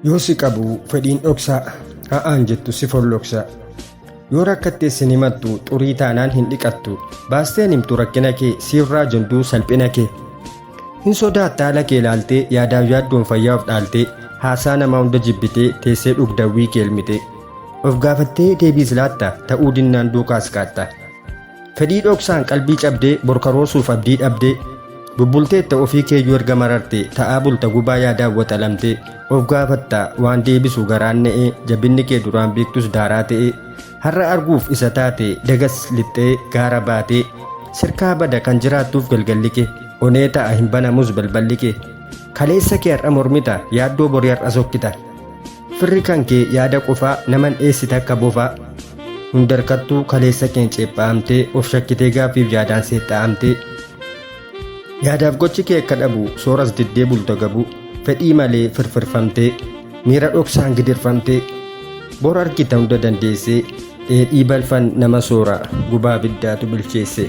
Yoo si qabu fedhiin dhoksaa ha'aan jettu si folloksa. Yoo rakkattees hin himattu xurii taanaan hin dhiqattu baasteen himtu rakkina kee siirraa jenduu salphina kee. Hin sodaatta haala kee ilaaltee yaadaaf yaaddoon fayyaa of dhaaltee haasaa namaa hunda jibbitee teessee dhugdawwii kee elmitee. Of gaafattee deebiis laatta ta'uu dinnaan duukaas kaatta. Fedhii dhoksaan qalbii cabdee borkaroosuuf abdii dhabdee bubbulteetta ofii keeyyuu erga mararte ta'aa bulta gubaa yaadaan waxalamtee of gaafatta waan deebisu garaan na'ee jabinni kee duraan beektus daaraa ta'ee har'a arguuf isa taate dagas lixxee gaara baatee sirkaa bada kan jiraattuuf galgalli kee onee ta'a hin banamus balballi kee kaleessa kee har'a mormita yaaddoo borii har'a sokkita firri kan kee yaada qofaa naman dheessita akka bofaa hundarkattuu kaleessa keen ceephaa'amtee of shakkitee gaaffiif yaadaan seexxa'amtee yaadaaf gochi kee akka dhabu sooras diddee bulta gabu fedhii malee firfirfamtee miira dhoksaan gidirfamtee bor argita hunda dandeessee dheedhii balfan nama soora gubaa biddaatu bilcheesse.